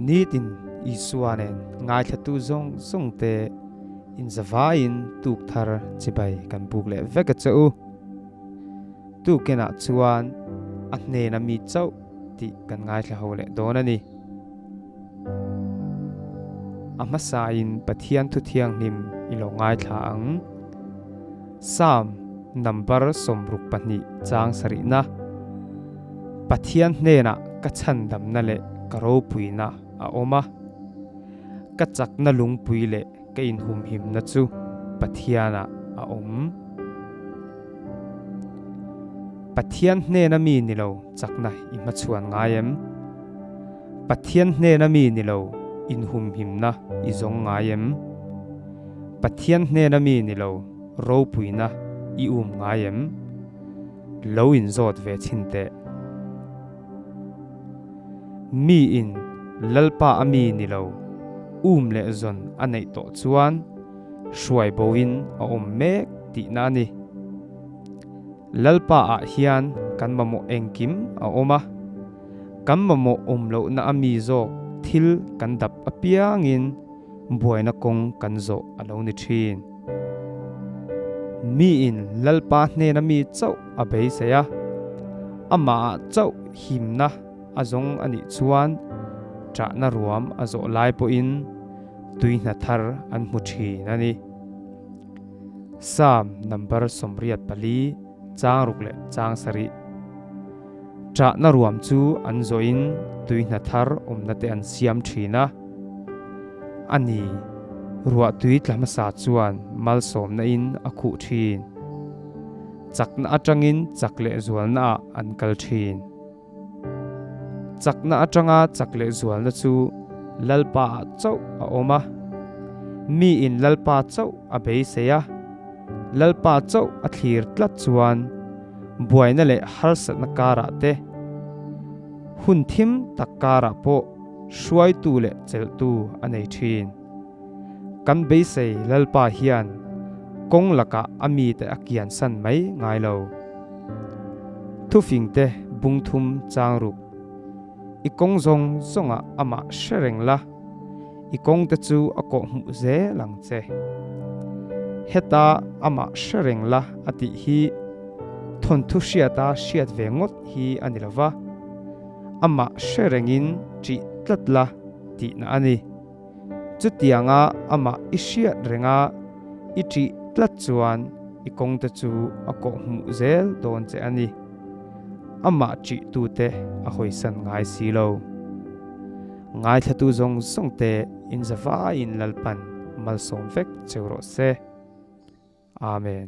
Nitin Isua nen ngaithlatu zawng zawng te inzavaiin tuk thar chibai kan buk leh vek a che u. Tukenah chuan a hnena mi chauh tih kan ngaithla ho leh dawn a ni. A hmasain Pathian thu thianghlim i lo ngaithla ang. Psalm number 62 chang sarihna, Pathian hnenah ka chhandamna leh ka ropuina a awm a, ka chakna lungpui leh ka inhumhimna chu Pathianah a awm. Pathian hnena mi ni lo chakna i hmachhuan ngai em? Pathian hnena mi ni lo inhumhimna i zawng ngai em? Pathian hnena mi ni lo ropuina i um ngai em? Lo inzawt ve chhin teh. Mi in Lalpa a mi ni lo um leh zawn a neih tawh chuan hruai bo in a awm mek tihna a ni. Lalpa ah hian kan mamawh engkim a awm a, kan mamawh awm lohna a mi zawk thil kan dap apiangin buaina kawng kan zawh a lo ni thin. Mi in Lalpa hnena mi chauh a beisei a, amah ah chauh himna a zawng a nih chuan ṭahna ruam a zawh lai pawhin tui hna thar an hmu thin a ni. Psalm number 84 chang ruk leh chang sarih. Ṭahna ruam chu an zawhin tui hna thar awmna te an siam thin a. A ni, ruah tui tla hmasa chuan malsawmna in a khuh thin. Chakna atangin chak leh zualna ah an kal thin. Chakna atanga chak leh zualna chu Lalpa ah chauh a awm a. Mi in Lalpa chauh a beisei a, Lalpa chauh a thlir tlat chuan buaina leh harsatna karah te, hun thim tak karah pawh hruaitu leh chelhtu a nei thin. Kan beisei Lalpa hian kawng lakah a mite a kiansan mai ngai lo. Thufingte bungthum chang ruk. I kawng zawng zawngah amah hre reng la, i kawngte chu a kawh hmuh zel ang che. Heta amah hre reng la a tih hi thawnthu hriata hriat ve ngawt hi a ni lo va, amah hre rengin ṭih tlat la tihna a ni. Chutianga amah i hriat renga i ṭih tlat chuan i kawngte chu a kawh hmuh zel dawn che a ni. Amah ṭihtute a hawisan ngai si lo. Ngaithlatu zawng zawngte inzavaiin Lalpan malsawm vek cheu rawh se. Amen.